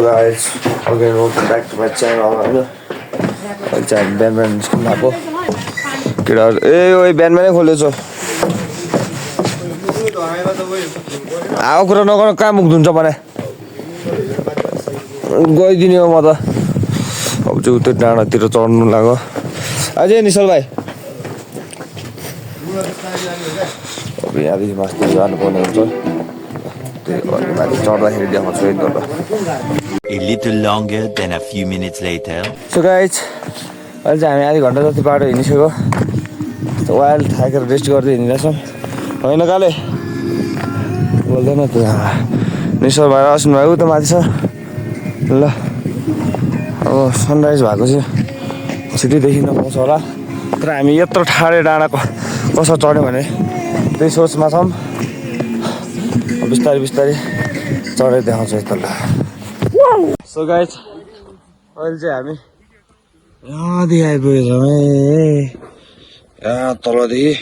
guys, again welcome back to my channel. अहिले चाहिँ हामी बिहान निस्किनु भएको केटाहरू ओइ बिहानमै खोलेछ आएको कुरा नगर कहाँ मुख धुन्छ भने गइदिने हो म त अब चाहिँ उतै डाँडातिर चढ्नु लाग्यो अझै निशल भाइ अब यहाँदेखि माथि जानुपर्ने हुन्छ त्यही माथि चढ्दाखेरि देखाउँछु है त A little longer than a few minutes later. So guys, अहिले चाहिँ हामी आधी घन्टा जति बाटो हिँडिसक्यो वाइल्ड थाकेर रेस्ट गर्दै हिँडिरहेछौँ होइन काले बोल्दैन त निश्चल भएर अस्नु भएको त माथि छ ल अब सनराइज भएको चाहिँ छिटै देखिन पाउँछ होला तर हामी यत्रो ठाडे डाँडाको कसो चढ्यो भने त्यही सोचमा छौँ बिस्तारै बिस्तारै चढेर देखाउँछ यता ल सो गाइज अहिले चाहिँ हामी यहाँदेखि आइपुगेछौँ यहाँ तलदेखि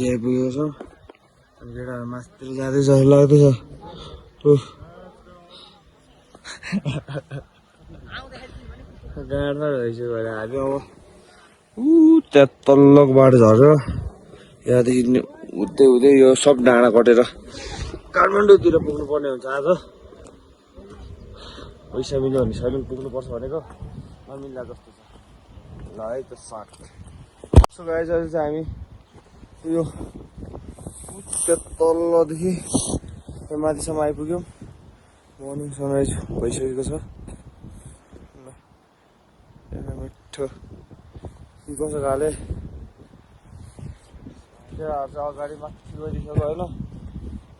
आइपुगेको छौँ अनि केटाहरू माथितिर जाँदैछ लाग्दैछ गाडमा रहेछ भने हामी अब त्यहाँ तल्लोको बाटो झऱ्यो यहाँदेखि उतै उतै यो सब डाँडा कटेर काठमाडौँतिर पुग्नुपर्ने हुन्छ आज पैसा मिल्यो भने सैलुङ पुग्नुपर्छ भनेको नमिल्ला जस्तो छ ल है त साट सो गाइस अहिले चाहिँ हामी यो तल्लोदेखि माथिसम्म आइपुग्यौँ मर्निङ सनराइज भइसकेको छ ल मिठो के कसो खाले केटाहरू चाहिँ अगाडि माथि गइदिसक्यो होइन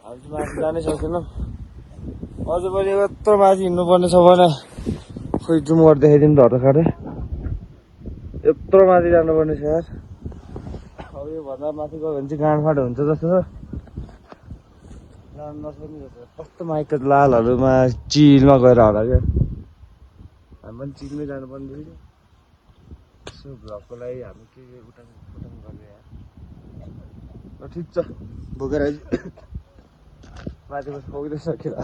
हामी चाहिँ माथि जानै सक्दैनौँ अझै पनि यत्रो माथि हिँड्नुपर्ने छ भने खोइ जुम गरेर देखाइदिउँ त हट्टाखाटे यत्रो माथि जानुपर्ने छ यार अब यो भन्दा माथि गयो भने चाहिँ गाँडफाँड हुन्छ जस्तो छ जानु नसक्ने जस्तो कस्तो माइक लालहरूमा चिलमा गएर होला क्या हामी पनि चिलमै जानुपर्ने रहेछ यसो भ्लगको लागि हामी के उठान गर्ने यार ल ठिक छ बोकेर माथि बस पुग्दैछ केटा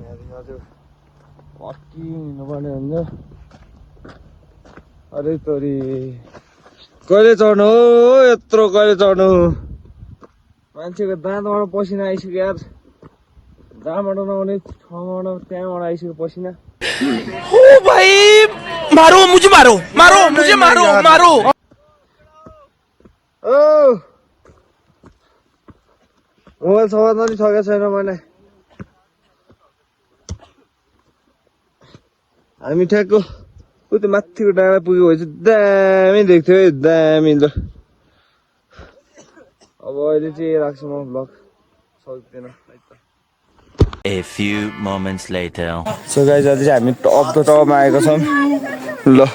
यहाँदेखि अझ पर्खी हिँड्नुपर्ने हुन्छ अरे तोरी कहिले चढ्नु हो यत्रो कहिले चढ्नु मान्छेको दाँतबाट पसिना आइसक्यो यार जहाँबाट नआउने ठाउँबाट त्यहाँबाट आइसक्यो पसिना ओ भाइ मारो मुझे मारो मारो मुझे मारो मारो ओ मोबाइल सवाल पनि सकेको छैन मैले हामी ठ्याक्क उता माथिको डाँडा पुग्यो भने चाहिँ दामी देख्थ्यो है दामी ल अब अहिले चाहिँ राख्छु म भ्लग सक्दैन A few moments later. So guys अहिले चाहिँ हामी टप त टपमा आएको छौँ ल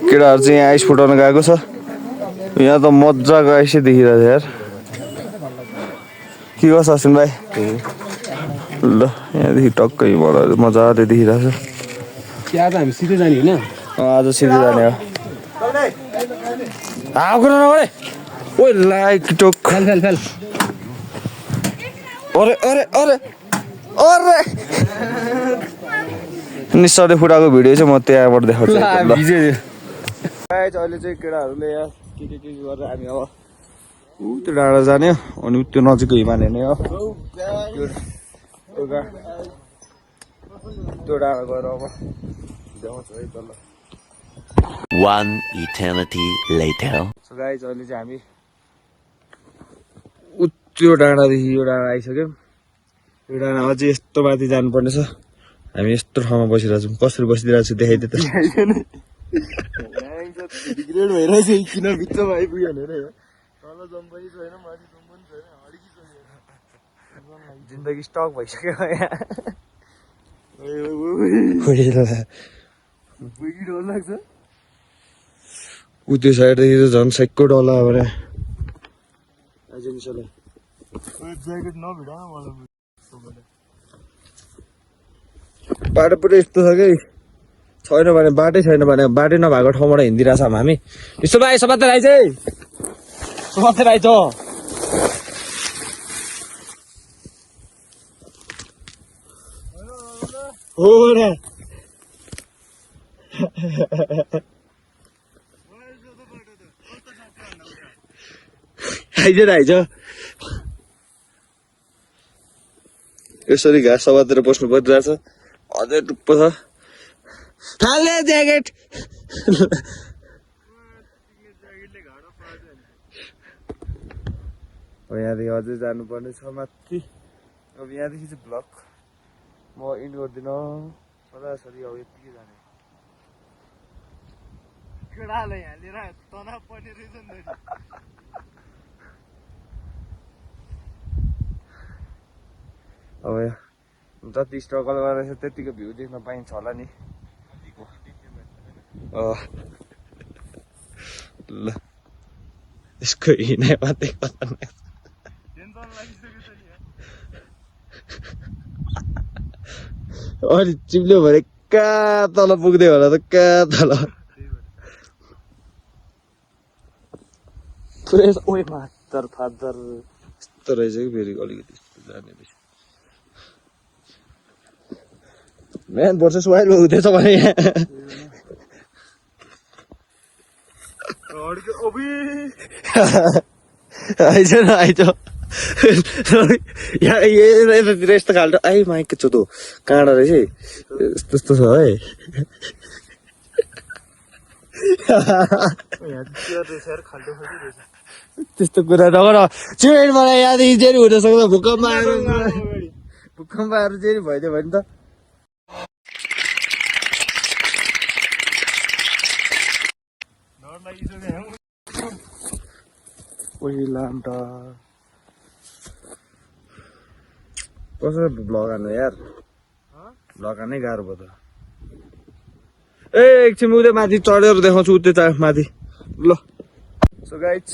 केटाहरू चाहिँ यहाँ आइस फुटाउन गएको छ यहाँ त मजाको आइसै देखिरहेको छ यार के गर्छ अश्विन भाइ ल यहाँदेखि टक्कै बडाहरू मजाले देखिरहेको छ आज हामी सिधै जाने होइन आज सिधै जाने हो आएको नगरे ओ लाइक टोक फेल फेल फेल अरे अरे अरे अरे निस्सले फुटाएको भिडियो चाहिँ म त्यहाँबाट देखाउँछु अहिले चाहिँ केटाहरूले यहाँ के गरेर हामी अब त्यो डाँडा जाने हो अनि त्यो नजिकको हिमाल हेर्ने हो त्यो डाँडा गएर अब देखाउँछु है त ल One eternity later. So guys अहिले चाहिँ हामी त्यो डाँडादेखि यो डाँडा आइसक्यौँ यो डाँडा अझै यस्तो माथि जानुपर्ने छ हामी यस्तो ठाउँमा बसिरहेको छौँ कसरी बसिदिरहेको छु देखाइदियो त डिग्रेड भइरहेछ किन भित्रमा आइपुग्यो भनेर तल जम पनि छैन माथि जम पनि छैन हड्किसक्यो जिन्दगी स्टक भइसक्यो डर लाग्छ ऊ त्यो साइडदेखि त झन् साइकको डल्ला भने ज्याकेट नभिडा मलाई बाटो पुरै यस्तो छ कि छैन भने बाटै छैन भने बाटै नभएको ठाउँबाट हिँडिरहेछौँ हामी यसो भाइ समातेर आइज है समातेर आइज हो र आइज यसरी घाँस समातेर बस्नु परिरहेछ अझै टुप्पो छ थाले ज्याकेट यहाँदेखि अझै जानुपर्ने छ माथि अब यहाँदेखि चाहिँ ब्लक म इन्ड गर्दिनँ सरासरी अब यत्तिकै जाने केटाले यहाँ लिएर तनाव पर्ने रहेछ नि अब जति स्ट्रगल गरेर त्यतिको भ्यू देख्न पाइन्छ होला नि ल यसको हिँडाइ मात्रै खतरनाक अनि चिप्ल्यो भने कहाँ तल पुग्दै होला त कहाँ तल पुरै ओइ मातर फादर यस्तो रहेछ कि फेरि अलिकति यस्तो जाने रहेछ म्यान भर्सेस वाइल्ड हुँदैछ भने यहाँ आइज न आइज यतातिर यस्तो खाल्टो आइ माइक छ त काँडा रहेछ है यस्तो यस्तो छ है त्यस्तो कुरा नगर चिमेटबाट यहाँदेखि जेरी हुन सक्छ भूकम्प आएर जेरी भइदियो भने त कसरी भ्लग हान्नु यार भ्लग हान्नै गाह्रो भयो त ए एकछिन उतै माथि चढेर देखाउँछु उतै माथि ल सो गाइज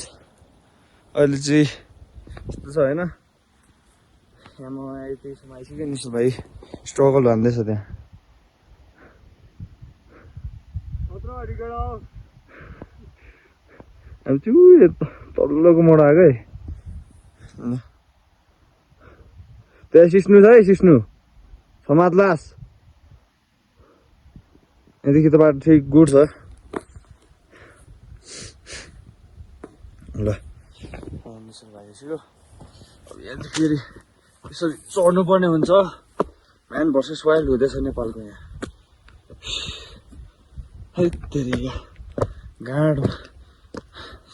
अहिले चाहिँ यस्तो छ होइन यहाँ म यतिसम्म आइसक्यो निसु भाइ स्ट्रगल भन्दैछ त्यहाँ अब चाहिँ तल्लोको मोड आएको है त्यहाँ सिस्नु छ है सिस्नु समात्लास यहाँदेखि त बाटो ठिक गुड छ ल भाइसक्यो अब यहाँ चाहिँ फेरि यसरी चढ्नु पर्ने हुन्छ म्यान भर्सेस वाइल्ड हुँदैछ नेपालको यहाँ गाडो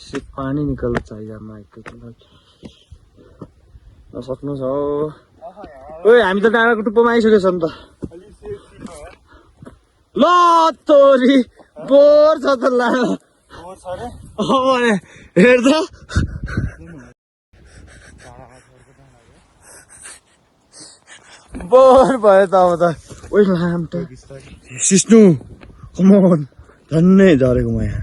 सिट पानी निकाल्नु चाहियो माइकको नसक्नु छ ओइ हामी त डाँडाको टुप्पोमा आइसकेको छ नि त ल तोरी बोर छ त ला हेर्छ बोर भयो त अब त ओइ लाम त सिस्नु कमन झन्नै झरेको म यहाँ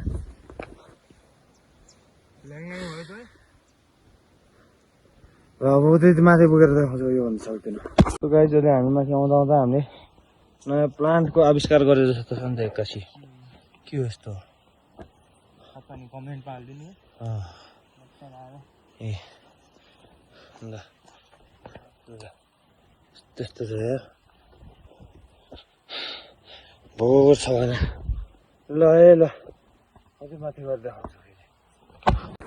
अब त्यति माथि पुगेर देखाउँछ यो भन्नु सक्दैन त्यो गाई जहिले हामी माथि आउँदा आउँदा हामीले नयाँ प्लान्टको आविष्कार गरेर जस्तो छ नि त एक्कासी के हो यस्तो कमेन्ट हालिदिनु ए ल त्यस्तो छ यार बोर छ भने ल है ल अझै माथि गएर देखाउँछ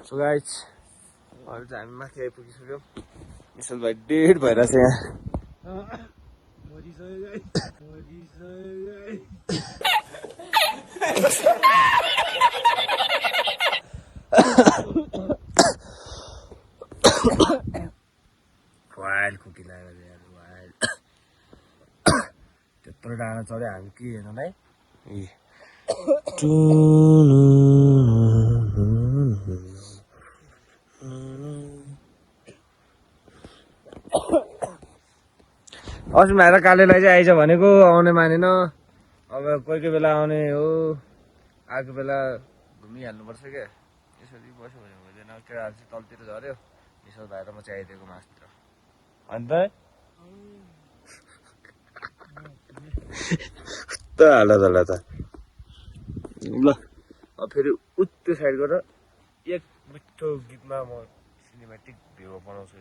सो गाइज अहिले चाहिँ हामी माथि आइपुगिसक्यौँ विशाल भाइ डेढ भइरहेछ यहाँ वाइल्ड कुकी लागेर वाइल्ड त्यत्रो डाँडा चढ्यो हामी के हेर्नु है अस्ति भाइ र कालेलाई चाहिँ आइज भनेको आउने मानेन अब कोही कोही बेला आउने हो आएको बेला घुमिहाल्नुपर्छ क्या यसरी बस्यो भने हुँदैन केटाहरू चाहिँ तलतिर झऱ्यो यसो भाइ र म चाहिँ आइदिएको मासतिर अन्त त हाल त ल अब फेरि उत्यो साइड गरेर एक मिठो गीतमा म सिनेमेटिक भ्यू बनाउँछु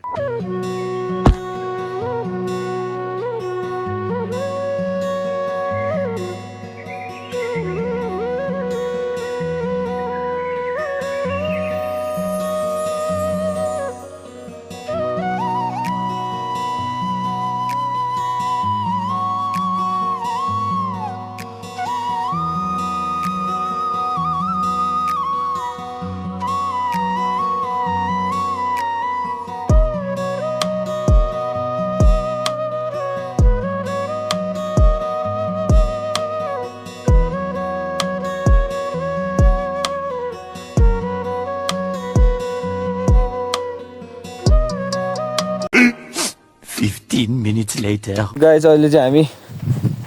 15 minutes later. गाइज अहिले चाहिँ हामी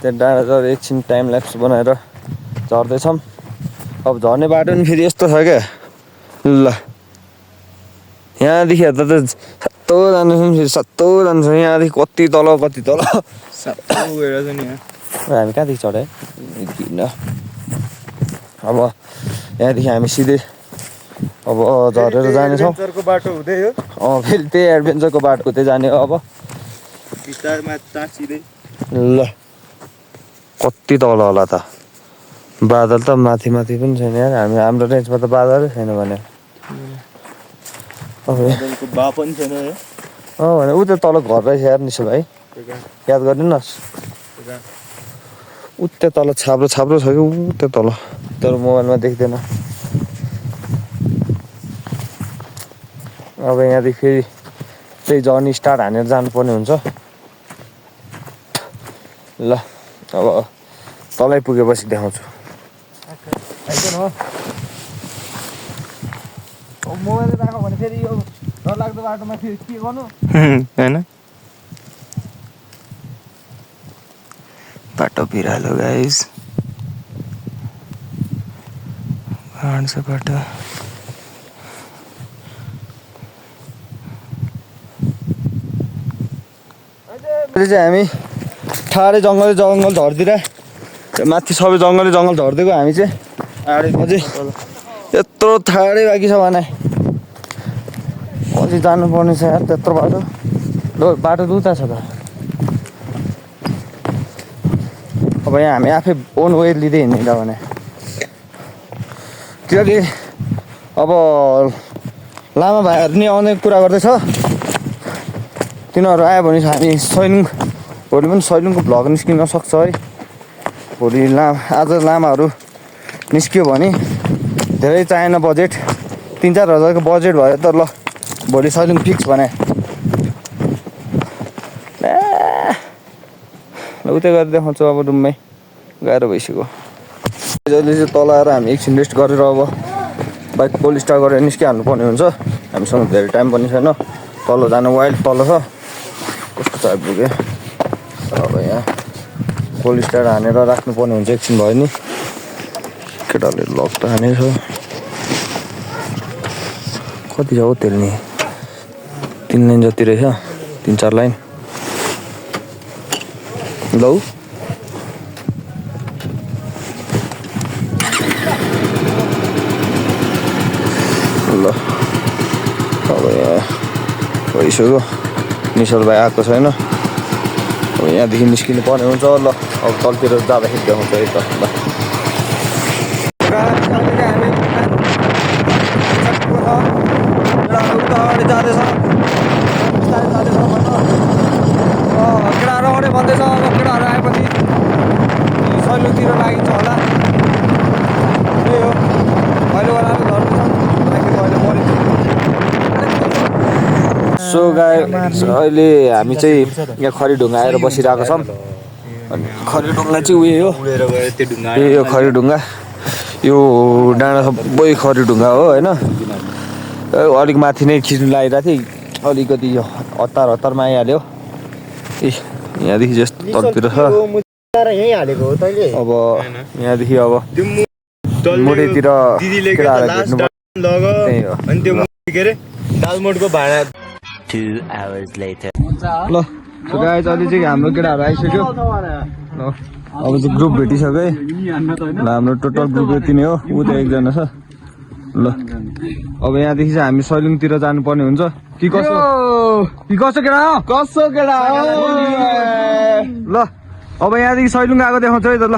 त्यहाँ डाँडा झरेर एकछिन टाइम ल्याप्स बनाएर झर्दैछौँ। अब झर्ने बाटो नि फेरि यस्तो छ क्या ल यहाँदेखि हेर्दा त सत्तो जान्छौँ फेरि सत्तो जान्छौँ यहाँदेखि कति तल कति तल हामी कहाँदेखि चढायो किन अब यहाँदेखि हामी सिधै अब झरेर जानेछौँ बाटो हुँदै हो फेरि त्यही एडभेन्चरको बाटो हुँदै जाने हो अब बिस्तारमा टाँसिँदै ल कति तल होला त बादल त माथि माथि पनि छैन यार हाम्रो रेन्जमा त बादलै छैन भने अब बा पनि छैन भने ऊ त्यो तल घर रहेछ यार निसो भाइ याद गरिदिनुहोस् ऊ त्यो तल छाप्रो छाप्रो छ कि ऊ त्यो तल तर मोबाइलमा देख्दैन। अब यहाँदेखि फेरि त्यही जर्नी स्टार्ट हानेर जानुपर्ने हुन्छ ल अब तलै पुगेपछि देखाउँछु। मोबाइल राख्यो भने फेरि यो डरलाग्दो बाटोमा फेरि के गर्नु होइन बाटो बिरालो गाइस भाँड्छ बाटो अहिले चाहिँ हामी ठाडै जङ्गल झर्दिएर माथि सबै जङ्गल झर्दिएको हामी चाहिँ अझै यत्रो ठाडै बाँकी छ भने अझै जानुपर्ने छ यार त्यत्रो बाटो बाटो दुता छ त अब यहाँ हामी आफै ओन वे लिँदै हिँड्दा भने किनकि अब लामा भाइहरू नि आउने कुरा गर्दैछ तिनीहरू आयो भने हामी सैलुङ भोलि पनि सैलुङको भ्लग निस्किन सक्छ है भोलि आज लामाहरू निस्क्यो भने धेरै चाहिएन बजेट 3-4 हजारको बजेट भयो त ल भोलि सैलुङ फिक्स भने उतै गरेर देखाउँछु अब डुम्मै गाह्रो भइसक्यो अहिले चाहिँ तल आएर हामी एकछिन रेस्ट गरेर अब बाइक पोल स्टार्ट गरेर निस्किहाल्नु पर्ने हुन्छ हामीसँग धेरै टाइम पनि छैन तल जानु वाइल्ड तल छ कस्तो छ आइपुग्यो अब यहाँ कोल्ड स्टार हानेर राख्नुपर्ने हुन्छ एकछिन भयो नि केटाले लक त हानेछ कति छ हौ तेल नि 3 लाइन जति रहेछ 3-4 लाइन लौ ल अब यहाँ भइसक्यो निश्चल भाइ आएको छैन अब यहाँदेखि निस्किनु पर्ने हुन्छ ल अब तलतिर जाँदाखेरि देखाउँछ है त ल केटाहरू आउने भन्दैछ अब केटाहरू आएपछि सैलुङतिर लागिन्छ होला त्यही हो अहिले सो गाइस अहिले हामी चाहिँ यहाँ खरीढुङ्गा आएर बसिरहेको छौँ अनि खरीढुङ्गा चाहिँ उयो हो यो खरीढुङ्गा यो डाँडा सबै खरीढुङ्गा हो होइन अलिक माथि नै खिच्नु लागिरहेको थिएँ अलिकति यो हतारमा आइहाल्यो ए यहाँदेखि जस्तो तलतिर छ अब यहाँदेखि अब मुडेतिर दालमोटको भाँडा 2 hours later. ल गाइस अहिले चाहिँ हाम्रो केटाहरू आइसक्यो ल अब चाहिँ ग्रुप भेटिसक्यो है ल हाम्रो टोटल ग्रुप यति नै हो ऊ त एकजना छ ल अब यहाँदेखि चाहिँ हामी सैलुङतिर जानुपर्ने हुन्छ कि कसो केटा ल अब यहाँदेखि सैलुङ आएको देखाउँछु है त ल